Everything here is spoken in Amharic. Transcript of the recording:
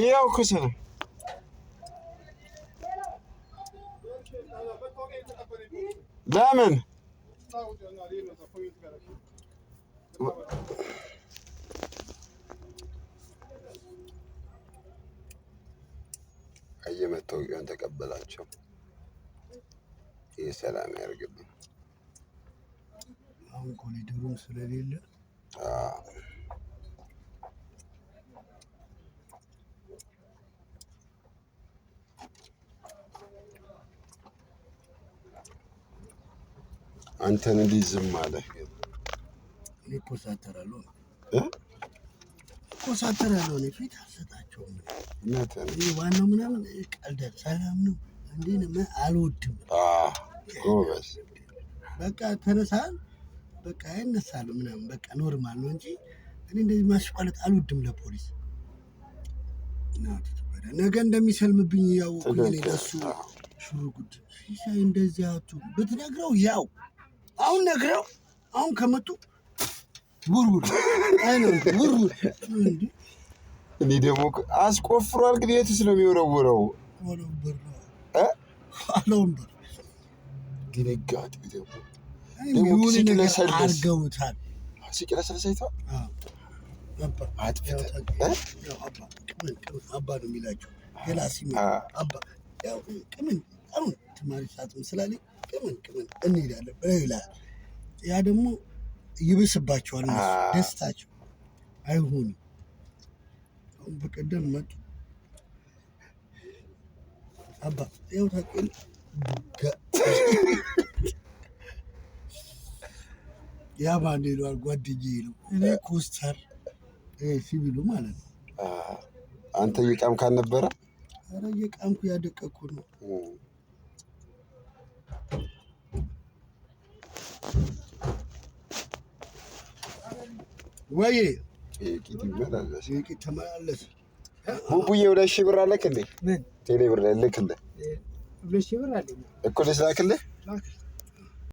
ያው እኮ ሰላም ለምን አየህ፣ መታወቂያውን ተቀበላቸው። ይህ ሰላም ያደርግልን። አሁን ኮሪደሩም ስለሌለ አንተን እንዲህ ዝም አለህ ግን እኔ እኮሳተራለሁ እ? እኮሳተራለሁ። እኔ ፊት አልሰጣቸውም። እውነትህን። እኔ ዋናው ምናምን ቀልድ ሰላም ነው እንዴ አልወድም። አዎ፣ ጎበዝ። በቃ ተነሳል በቃ ይነሳሉ ምናምን በቃ normal ነው እንጂ እኔ እንደዚህ ማስቋለጥ አልወድም። ለፖሊስ ነገ እንደሚሰልምብኝ እያወኩኝ እኔ ትክክል። ለሱ ሽሩ ጉድ ሲሳይ እንደዚህ አቱ ብትነግረው ያው አሁን ነግረው አሁን ከመጡ ውርውር አይ ነው ውርውር እንዴ። እኔ ደግሞ እኮ አስቆፍሯል። ግን የትስ ነው የሚወረውረው? ኋላ ወንበር ነው እ? ኋላ ወንበር። ድንጋጤ ደግሞ አይ ደግሞ የሆነ ነገር ሲቅለሰለስ አድርገውታል። ሲቅለሰለስ አይተኸዋል? አዎ አባ ያው አጥፍተህ ታውቂ- እ? ያው አባ ቅምን ቅምን አባ ነው የሚላቸው ሌላ ሲሜ አባ ያው ቅምን አሁን ተማሪ ሰዓትም ስላለኝ ቅምን ቅምን እንሄዳለን ብለው ይላል። ያ ደግሞ ይብስባቸዋል እነሱ ደስታቸው አይሆንም። አሁን በቀደም መጡ አባ ያው ታውቂ ያ ማን ይለዋል ጓደኛዬ ነው። እኔ ኮስተር ይሄ ሲቪሉ ማለት ነው። አንተ እየቃምክ አልነበረ? ኧረ እየቃምኩ ያደቀኩ ነው። ወይ ቂጥ ይመላለስ። ቂጥ ተመላለስ። ቡቡዬ 2000 ብር አለክ እንዴ? ምን? ቴሌ ብር ላይ ልክልህ 2000 ብር አለኝ። እኮ ልስላክልህ? ላክ።